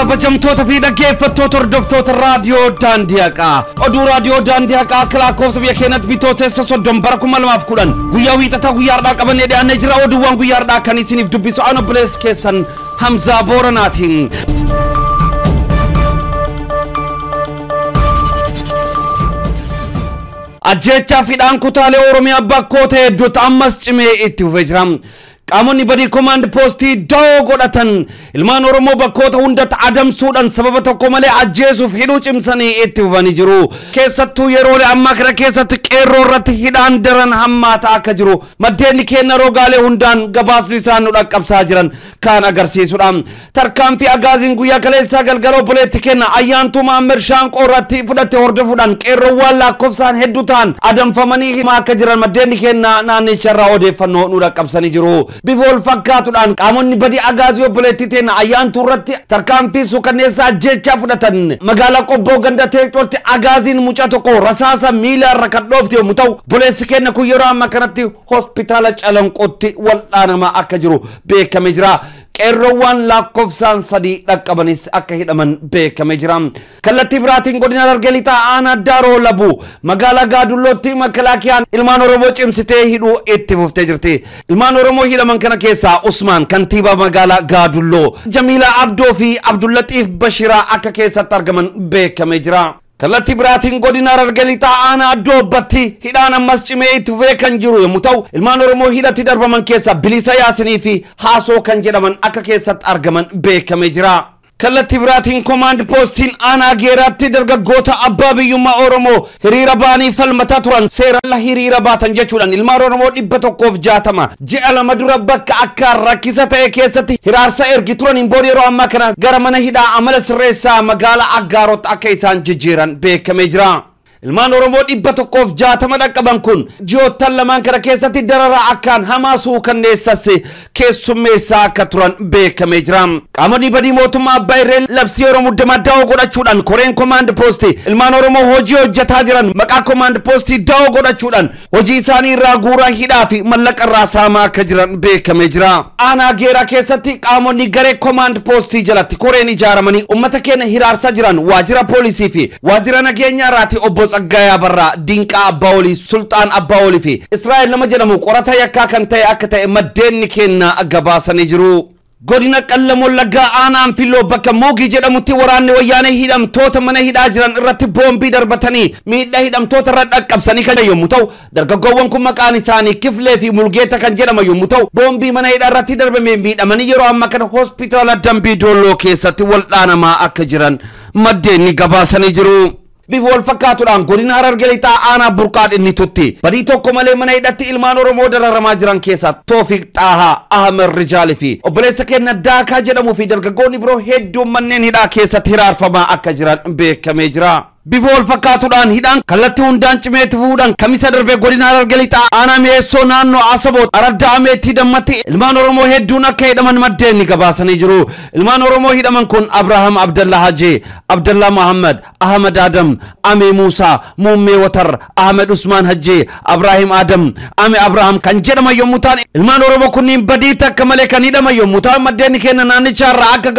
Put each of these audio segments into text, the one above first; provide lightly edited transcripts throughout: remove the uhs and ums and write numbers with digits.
Kabajamtoota fi dhaggeeffattoota hordoftoota raadiyoo Daandii Haqaa. Oduu raadiyoo Daandii Haqaa akka lakkoofsa biyya keenyatti bitootessa 30 bara 2010 guyyaa wiixataa guyyaa har'aa qabannee dhiyaannee jira. Oduuwwan guyyaa har'aa kan isiniif dubbisu aan obboleessa keessan Hamzaa Booranaatiin. Ajjeechaa fi hidhaan kutaalee Oromiyaa bakkoota hedduutti ammas cimee itti fufee jira. Qaamonni badii komaand poostii da'oo godhatan ilmaan Oromoo bakkoota hundatti adamsuudhaan sababa tokko malee ajjeesuuf hidhuu cimsanii itti fufanii jiru. Keessattuu yeroolee ammaa kana keessatti qeerroo irratti hidhaan daran hammaataa akka jiru maddeen keenya rogaalee hundaan gabaasni isaan nu dhaqqabsaa jiran kan agarsiisudha. Tarkaanfii agaaziin guyyaa kaleessaa galgala obboleetti kenna Ayyaantuu Maammer Shaanqoo irratti fudhatte hordofuudhaan qeerroowwan lakkoofsaan hedduu ta'an adamfamanii himaa akka jiran maddeen keenya naannicharraa odeeffannoo nu dhaqqabsanii jiru. Bifa wal fakkaatuudhaan qaamonni badii agaazii obboleettii teenya Ayyaantuu irratti tarkaanfii suukanneessaa ajjeechaa fudhatan magaalaa Qobboo ganda Teeqxootti agaaziin mucaa tokko rasaasa miila irra kan dhoofte yommuu ta'u obboleessi keenya kun yeroo ammaa kanatti hospitaala Calanqootti wal'aanamaa akka jiru beekamee jira. Qeerroowwan lakkoofsaan sadii dhaqqabanis akka hidhaman beekamee jira. Kallattii biraatiin godina Harargee Lixaa aanaa Daaroo Labuu magaalaa Gaadullootti makalaakiyaan ilmaan Oromoo cimsitee hidhuu itti fuftee jirti. Ilmaan Oromoo hidhaman kana keessaa Usmaan kantiibaa magaalaa Gaadulloo, Jamiilaa Abdoo fi Abdullatiif Bashiraa akka keessatti argaman beekamee jira. Kallattii biraatiin godina Harargee Lixaa aanaa Doobbatti hidhaan ammas cimee itti fufee kan jiru yommuu ta'u ilmaan Oromoo hidhatti darbaman keessaa Bilisa Yaasinii fi Haasoo kan jedhaman akka keessatti argaman beekamee jira. Kallattii biraatiin komaand poostiin aanaa Geeraatti dargaggoota abbaa biyyummaa Oromoo hiriira ba'anii falmataa turan seeraan hiriira baatan jechuudhaan ilmaan Oromoo 160 ji'a 2 dura bakka akka rakkisa ta'e keessatti hiraarsa ergi turaniin booda yeroo ammaa kana gara mana hidhaa amala sirreessaa magaalaa Aggaarotti akka isaan jijjiiran beekamee jira. Ilmaan Oromoo 160 dhaqqaban kun ji'oottan lamaan kana keessatti dararaa akkaan hamaa suukanneessas keessummeessaa akka turan beekamee jira. Qaamonni badii mootummaa abbaa irree labsii yeroo muddamaa da'oo godhachuudhaan koreen komaand poostii ilmaan Oromoo hojii hojjetaa jiran maqaa komaand poostii da'oo godhachuudhaan hojii isaanii irraa guuraa hidhaa fi mallaqa irraa saamaa akka jiran beekamee jira. Aanaa Geeraa keessatti qaamonni garee komaand poostii jalatti koreen ijaaramanii uummata keenya hiraarsaa jiran waajjira poolisii fi waajjira nageenyaa irraati obbo Tsaggaayee Abarraa, Dinqaa Abbaawolii, Sultaan Abbaawolii fi Israa'el nama jedhamu qorata yakkaa kan ta'e akka ta'e maddeen keenya gabaasanii jiru. Godina Qellem Wallaggaa aanaa Anfilloo bakka Muugii jedhamutti waraanni wayyaanee hidhamtoota mana hidhaa jiran irratti boombii darbatanii miidhaa hidhamtoota irra dhaqqabsanii kan yommuu ta'u dargaggoowwan kun maqaan isaanii Kiflee fi Mulgeeta kan jedhaman yommuu ta'u boombii mana hidhaa irratti darbamee miidhamanii yeroo ammaa kana hospitaala Dambii Doolloo keessatti wal'aanamaa akka jiran maddeen gabaasanii jiru. Bifa wal fakkaatuudhaan godina Harargee Lixaa aanaa Burqaa Dhinnitutti badii tokko malee mana hidhatti ilmaan Oromoo dararamaa jiran keessaa Toofiq Xaahaa, Ahmed Rijaalii fi obboleessa keenya Daakaa jedhamuu fi dargaggoonni biroo hedduun manneen hidhaa keessatti hiraarfamaa akka jiran beekamee jira. Bifa wal fakkaatuudhaan hidhaan kallattii hundaan cimee itti fufuudhaan kamisa darbee godina Harargee Lixaa aanaa Mi'eessoo naannoo Asaboot aradda Ameettii Dammatti ilmaan Oromoo hedduun akka hidhaman maddeen ni gabaasanii jiru. Ilmaan Oromoo hidhaman kun Abrahaam Abdallah Hajee, Abdallah Muhammad, Ahmad Adam, Amee Muusaa, Muummee Watar, Ahmed Usmaan Hajjee, Abrahaam Adam, Ame Abrahaam kan jedhaman yommuu ta'an ilmaan Oromoo kunniin badii takka malee kan hidhaman yommuu ta'an maddeen keenya naannicharraa akka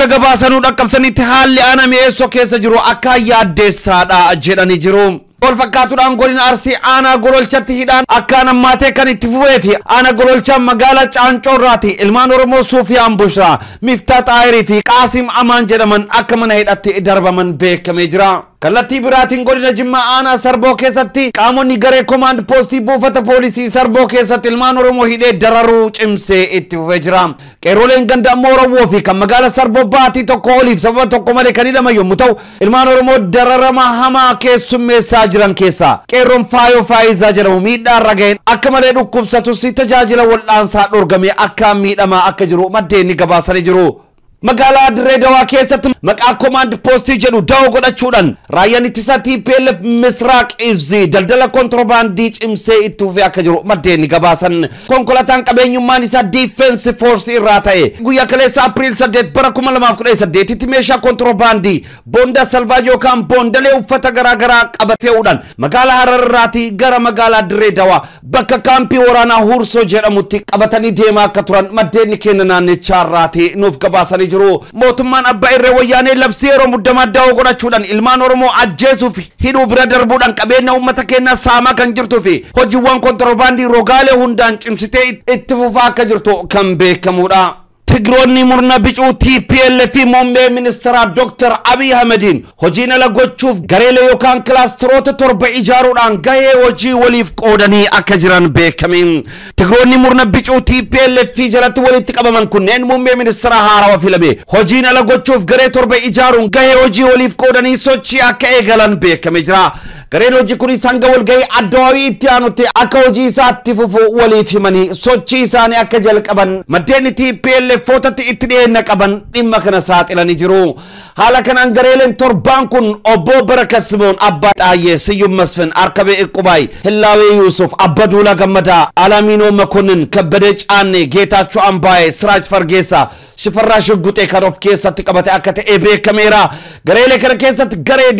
gabaasanuu dhaqqabsanitti haalli aanaa Mi'eessoo keessa jiru akka yaaddeessaadha jedhanii jiru. Wal fakkaatuudhaan godina Arsii aanaa Gololchatti hidhaan akkaan hammaatee kan itti fufee fi aanaa Gololchaa magaalaa Caancoorraati ilmaan Oromoo Suufiyaan Bushaa, Miftaa Xaayirii fi Qaasim Amaan jedhaman akka mana hidhatti darbaman beekamee jira. Kallattii biraatiin godina Jimmaa aanaa Sarboo keessatti qaamonni garee komaand poostii buufata poolisii Sarboo keessatti ilmaan Oromoo hidhee dararuu cimsee itti fufee jira. Qeerroleen ganda Moorawwoo fi kan magaalaa Sarboo baatii tokko oliif sababa tokko malee kan hidhaman yommuu ta'u ilmaan Oromoo dararama hamaa keessummeessaa jiran keessaa qeerroon Faayoo Faayizaa jedhamu miidhaa irra ga'een akka malee dhukkubsatus tajaajila wal'aansaa dhorgamee akka miidhamaa akka jiru maddeen ni gabaasanii jiru. Magaalaa Dirree Dawaa keessatti maqaa komaand poostii jedhu da'oo godhachuudhaan raayyaan ittisaa TPLF Misraaq Izzi daldala kontiroobaandii cimsee itti fufee akka jiru maddeen ni gabaasan. Konkolaataan qabeenyummaan isaa Defense Force irraa ta'e guyyaa kaleessa April 8 bara 2018tti meeshaa kontiroobaandii boondaa salvaaj yookaan boondalee uffata garaagaraa qabatee fe'uudhaan magaalaa Harar irraatii gara magaalaa Dirree Dawaa bakka kaampii waraanaa Hursoo jedhamutti qabatanii deemaa akka turan maddeen keenya naannichaa irraatii nuuf gabaasanii jiru. jiru. Mootummaan abbaa irree wayyaanee labsii yeroo muddamaa da'oo godhachuudhaan ilmaan Oromoo ajjeesuuf hidhuu bira darbuudhaan qabeenya uummata keenyaa saamaa kan jirtuu fi hojiiwwan kontiroobaandii rogaalee hundaan cimsitee itti fufaa akka jirtu kan beekamudha. Tigiroonni murna bicuu TPLF muummee ministeera Dr. Abiy Ahmediin hojiin ala gochuuf gareelee yookaan kilaasteroota 7 ijaaruudhaan gahee hojii waliif qoodanii akka jiran beekame. Tigiroonni murna bicuu TPLF jalatti walitti qabaman kunneen muummee ministeera haarawaa filame hojiin ala gochuuf garee 7 ijaaruun gahee hojii waliif qoodanii sochii akka eegalan beekame jira. Gareen hojii kunis hanga walgahii addawaawii itti aanutti akka hojii isaatti fufu waliif himanii sochii isaanii akka jalqaban maddeen TPLF footatti itti dhiyeenya qaban dhimma kana saaxilanii jiru. Haala kanaan gareeleen 7 kun obbo Barakat Simoon, Abbaa Xaayyee, Siyyum Masfin, Arkabee Iqqubaay, Hillaawee Yuusuf, Abba Duulaa Gammadaa, Alamiinoo Makonnin, Kabbadee Caannee, Geetaachoo Ambaayee, Siraaj Fargeessaa, Shifarraa Shugguxee kan of keessatti qabate akka ta'e beekameera. Gareelee kana keessatti garee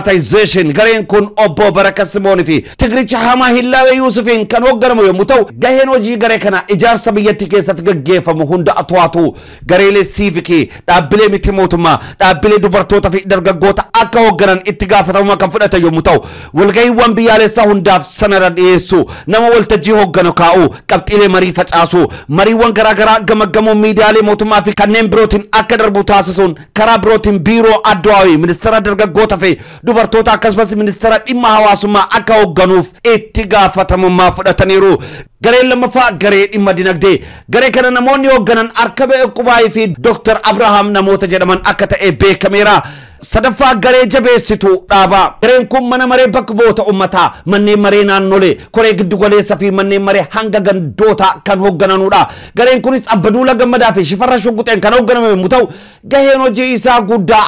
Dimookiraataayizeeshin gareen kun obbo Barakat Simoonii fi Tigiricha hamaa Hillaawee Yuusufiin kan hoogganamu yommuu ta'u gaheen hojii garee kana ijaarsa biyyattii keessatti gaggeeffamu hunda to'atu. Gareelee siivikii, dhaabbilee miti mootummaa, dhaabbilee dubartoota fi dargaggoota akka hoogganan itti gaafatamummaa kan fudhatan yommuu ta'u walgahiiwwan biyyaalessaa hundaaf sanada dhiyeessu, nama waltajjii hoogganu kaa'u, qabxiilee marii facaasu, mariiwwan garaagaraa gamaggamuun miidiyaalee mootummaa fi kanneen birootiin akka darbu taasisuun karaa birootiin biiroo addawaawii ministeera dargaggoota fi dubartoota akkasumas ministeera dhimma hawaasummaa akka hoogganuuf itti gaafatamummaa fudhataniiru. Gareen lammaffaa garee dhimma dinagdee. Garee kana namoonni hoogganan Arkabee Iqqubaayii fi Dr. Abrahaam namoota jedhaman akka ta'e beekameera. Sadaffaa garee jabeessituu dhaabaa. Gareen kun mana maree bakka bu'oota uummataa, manneen maree naannolee, koree giddu galeessa fi manneen maree hanga gandoota kan hooggananudha. Gareen kunis Abbaduula Gammadaa fi Shifarra Shugguxeen kan hoogganamu yommuu ta'u gaheen hojii isaa guddaa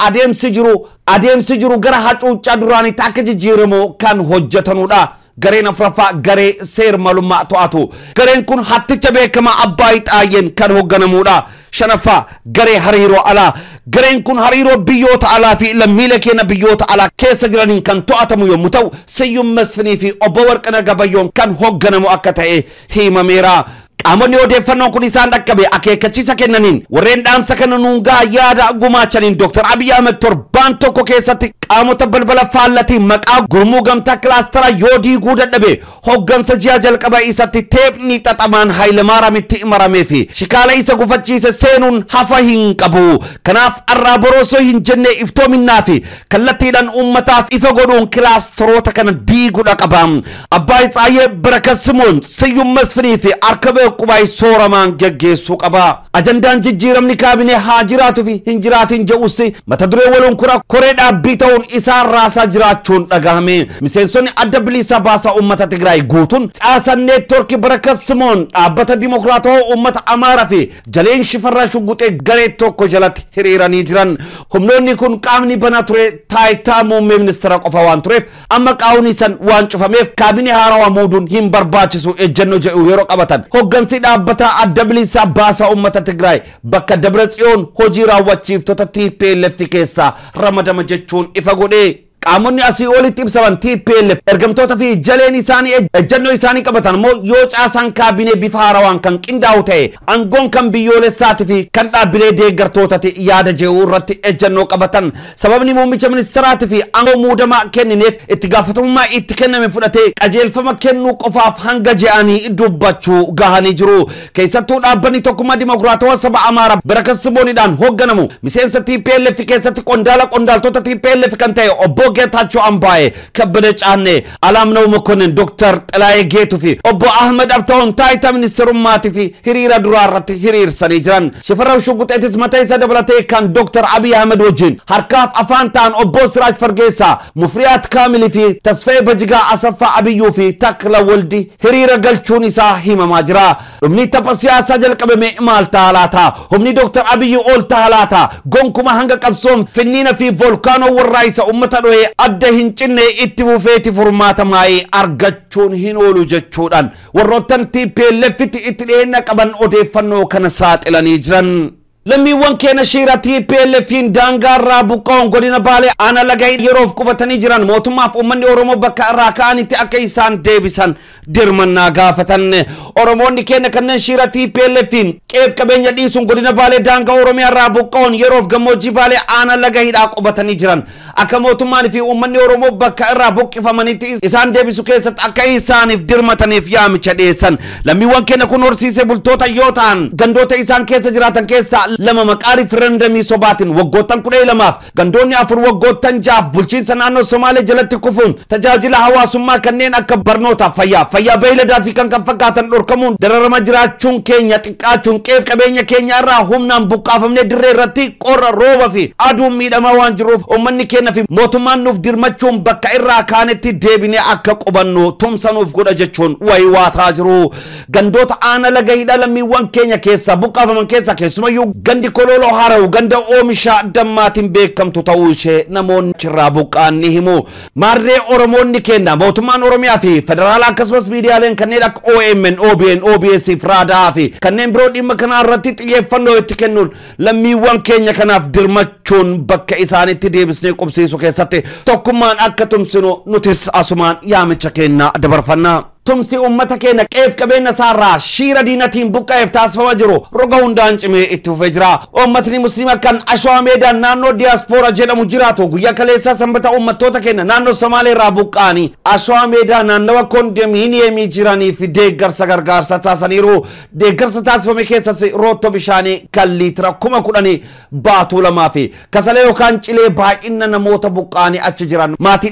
adeemsi jiru gara hacuuccaa duraanitti akka jijjiiramu kan hojjetanudha. Gareen afuraffaa garee seer-malummaa to'atu. Gareen kun hatticha beekamaa Abbaay Xaayyeen kan hoogganamudha. Shanaffaa garee hariiroo alaa. Gareen kun hariiroo biyyoota alaa fi lammiilee keenya biyyoota alaa keessa jiraniin kan to'atamu yommuu ta'u Siyyum Masfinii fi obbo Warqinaa Gabayyoon kan hoogganamu akka ta'e himameera. Qaamonni odeeffannoon kun isaan dhaqqabe akeekkachiisa kennaniin warreen dhaamsa kana nuun gahaa yaada gumaachaniin Dr. Abiy Ahmed torbaan tokko keessatti qaamota balbala faallatiin maqaa gurmuu gamtaa kilaastara yoo diiguu dadhabe hooggansa ji'a jalqaba isatti teephni xaxamaan Hayilemaaramitti maramee fi shikaala isa gufachiise seenuun hafa hin qabu. Kanaaf arraa borosoo hin jenne iftoominnaa fi kallattiidhaan uummataaf ifa godhuun kilaasteroota kana diiguudha qaba. Abbaay Tsaayyee, Barakat Simoon, Siyyum Masfinii fi Arkabee Iqqubaay sooramaan geggeessuu qaba. Ajandaan jijjiiramni kaabinee haa jiraatuu fi hin jiraatin jedhus mata duree waluun koree dhaabbii ta'uun isaan raasaa jiraachuun dhagahame. Miseensonni adda bilisa baasaa uummata Tigraay guutuun caasan neetworkii Barakat Simoon dhaabbata Dimookiraatawaa uummata Amaaraa fi jaleen Shifarraa Shugguxee garee tokko jalatti hiriiranii jiran. Humnoonni kun qaamni banaa ture taayitaa muummee ministeera qofa waan tureef amma qaawni san waan cufameef kaabinee haarawaa muuduun hin barbaachisu ejjennoo jedhu yeroo qabatan. Hooggansi dhaabbata adda bilisa baasaa uummata Tigraay bakka Dabra Tsiyoon hojii raawwachiiftota TPLF keessaa ramadama jechuun ifa godhe. Qaamonni asii olitti ibsaman TPLF ergamtoota fi jaleen isaanii ejjennoo isaanii qabatan immoo yoo caasaan kaabinee bifa haarawaan kan qindaa'u ta'e aangoon kan biyyoolessaatii fi kan dhaabbilee deeggartootati yaada jedhu irratti ejjennoo qabatan. Sababni muummicha ministeeraatii fi aangoo muudamaa kennineef itti gaafatamummaa itti kenname fudhatee qajeelfama kennuu qofaaf hanga je'anii dubbachuu gahanii jiru. Keessattuu dhaabbanni tokkummaa Dimookiraatawaa saba Amaaraa Barakat Simooniidhaan hoogganamu miseensa TPLF keessatti qondaala qondaaltota TPLF kan ta'e obbo Geetaachoo Ambaayee, Kabbada Caannee, Alaamnoo Mokonnin, Dr. Xilaayee Geetuu fi obbo Ahmed Abtaa'oon taayitaa ministeerummaatii fi hiriira duraa irratti hiriirsanii jiran. Shifarraa Shugguxeetis mataa isaa dabalatee kan Dr. Abiy Ahmed wajjin harkaaf afaan ta'an obbo Siraaj Fargeessaa, Mufriyaat Kaamilii fi Tasfaayee Bajigaa Asaffaa Abiyyuu fi Takla Waldi hiriira galchuun isaa himamaa jira. Dhumni tapha siyaasaa jalqabame maal ta'a laata? Humni Dr. Abiyyi ol ta'a laata? Gonkuma hanga qabsoon finniina fi volkaanoo warraa isa uummata dho'ee adda hin cinne itti fufeeti furmaata maayii argachuun hin oolu jechuudhaan warroottan TPLFitti itti dhiyeenya qaban odeeffannoo kana saaxilanii jiran. Lammiiwwan keenya shiira TPLF'n daangaarraa buqqa'uun godina Baalee aanaa Laga yeroof qubatanii jiran mootummaaf uummanni Oromoo bakka irraa ka'anitti akka isaan deebisan dirmannaa gaafatan. Oromoonni keenya kanneen shiira TPLF'n qeef qabeenya dhiisuun godina Baalee daangaa Oromiyaa irraa buqqa'uun yeroof gammoojjii Baalee aanaa Laga hidhaa qubatanii jiran akka mootummaan fi uummanni Oromoo bakka irraa buqqifamanitti isaan deebisu keessatti akka isaaniif dirmataniif yaamicha dhiyeessan. Lammiiwwan keenya kun horsiisee bultoota yoo ta'an gandoota isaan keessa jiraatan keessaa lama maqaa rifereendamii sobaatiin waggoottan 12 gandoonni 4 waggoottan 6 bulchiinsa naannoo Somaalee jalatti kufuun tajaajila hawaasummaa kanneen akka barnootaa, fayyaa beeyladaa fi kan fakkaatan dhorkamuun dararama jiraachuun keenya xiqqaachuun qeef qabeenya keenya irraa humnaan buqqaafamnee dirree irratti qorra rooba fi aduun miidhamaa waan jiruuf uummanni keenya fi mootummaan nuuf dirmachuun bakka irraa kaanetti deebinee akka qubannu tumsanuuf godha jechuun wayii waataa jiru. Gandoota aanaa Laga hidhaa lammiiwwan keenya keessaa buqqaafaman keessaa keessumayyuu gandi Kololoo Harawu ganda oomisha dammaatiin beekamtu ta'uu ishee namoonni achirraa buqqa'an ni himu. Maarree Oromoonni keenya mootummaan Oromiyaa fi federaala akkasumas miidiyaaleen kanneen akka OMN, OBN, OBS fi Raadaa fi kanneen biroo dhimma kanaa irratti xiyyeeffannoo itti kennuun lammiiwwan keenya kanaaf dirmachuun bakka isaanitti deebisnee qubsiisuu keessatti tokkummaan akka tumsinu nutis asumaan yaamicha keenya dabarfanna. Tumsi uummata keenya qeef qabeenya isaarraa shiira diinatiin buqqa'eef taasifamaa jiru roga hundaan cimee itti fufee jira. Uummatni musliima kan Ashawaa Meedaan naannoo Diyaaspooraa jedhamu jiraatu guyyaa kaleessaa sanbata uummattoota keenya naannoo Somaalee irraa buqqa'anii Ashawaa Meedaa naannawa koondominiyeemii jiranii fi deeggarsa gargaarsa taasisaniiru. Deeggarsa taasifame keessas roottoo bishaanii kan liitira 10,000 baatuu 2 fi kasalee yookaan cilee baay'ina namoota buqqa'anii achi jiran maatii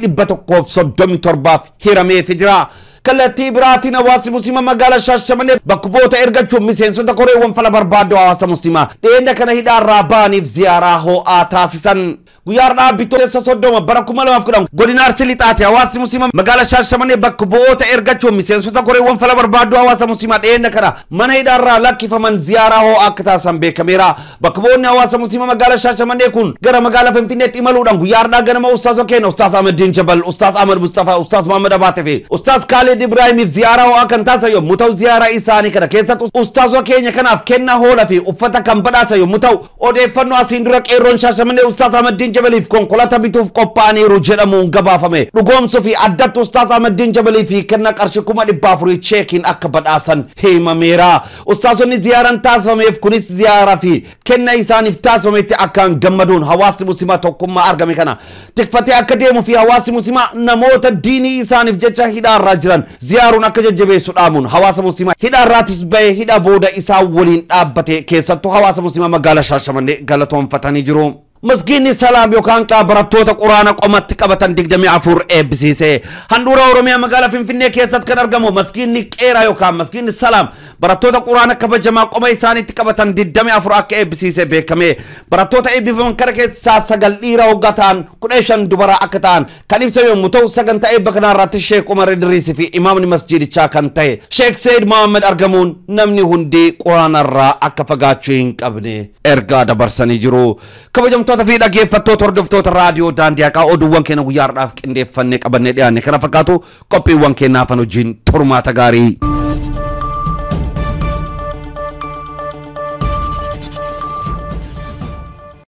137 hirameefii jira. Kallattii biraatiin hawaasni musliimaa magaalaa Shaashamannee bakka bu'oota ergachuun miseensota koreewwan fala barbaaddu hawaasa musliimaa dhiyeenya kana hidhaarraa ba'aniif ziyaaraa ho'aa taasisan. Guyyaa har'aa bitootessa 30 bara 2010 godina Arsii Lixaati hawaasni musliimaa magaalaa Shaashamannee bakka bu'oota ergachuun miseensota koreewwan fala barbaaddu hawaasa musliimaa dhiyeenya kana mana hidhaarraa lakkifaman ziyaaraa ho'aa akka taasisan beekameera. Bakka bu'oonni hawaasa musliimaa magaalaa Shaashamannee kun gara magaalaa Finfinneetti imaluudhaan guyyaa har'aa ganama ustaazota keenya Ustaaz Ahmediin Jabal, Ustaaz Ahmad Mustafaa, Ustaaz Muhammad Abaatee fi Ustaaz Khalid Ibrahimiif ziyaaraa ho'aa kan taasisan yommuu ta'u ziyaaraa isaanii kana keessatti ustaazota keenya kanaaf kennaa hoolaa fi uffata kan badhaasan yommuu ta'u odeeffannoo asiin dura qeerroon Shaashamannee Ustaaz Ahmediin Jabaliif konkolaataa bituuf qophaa'aniiru jedhamuun gabaafame dhugoomsuu fi addatti Ustaaz Ahmediin Jabalii fi kenna qarshii 400,000 cheekiin akka badhaasan himameera. Ustaazonni ziyaaraan taasifameef kunis ziyaaraa fi kenna isaaniif taasifametti akkaan gammaduun hawaasni musliimaa tokkummaa argame kana tikfatee akka deemuu fi hawaasni musliimaa namoota diinii isaaniif jecha hidhaarraa jiran ziyaaruun akka jajjabeessu dhaamuun hawaasa musliimaa hidhaarraatis bahee hidha booda isaa waliin dhaabbate keessattuu hawaasa musliimaa magaalaa Shaashamannee galatoonfatanii jiru. Masgiinni Salaam yookaan barattoota quraana qomatti qabatan 24 eebbisiise. Handhuura Oromiyaa magaalaa Finfinnee keessatti kan argamu masgiinni Qeeraa yookaan masgiinni Salaam barattoota quraana kabajamaa qoma isaaniitti qabatan 24 akka eebbisiise beekame. Barattoota eebbifaman kana keessaa 9 dhiira hoggaa ta'an 15 dubaraa akka ta'an kan ibsame yommuu ta'u sagantaa eebba kanaa irratti Sheek Umar Idriis fi imaamni masjiidichaa kan ta'e Sheek Seyd Mohaammed argamuun namni hundi quraanarraa akka fagaachuu hin qabne ergaa dabarsanii jiru. Kabajamtoota fi dhaggeeffattoota hordoftoota raadiyoo daandii haqaa oduuwwan keenya guyyaa har'aaf qindeeffannee qabannee dhiyaanne kana fakkaatu qophiiwwan keenyaaf wajjin turmaata gaarii.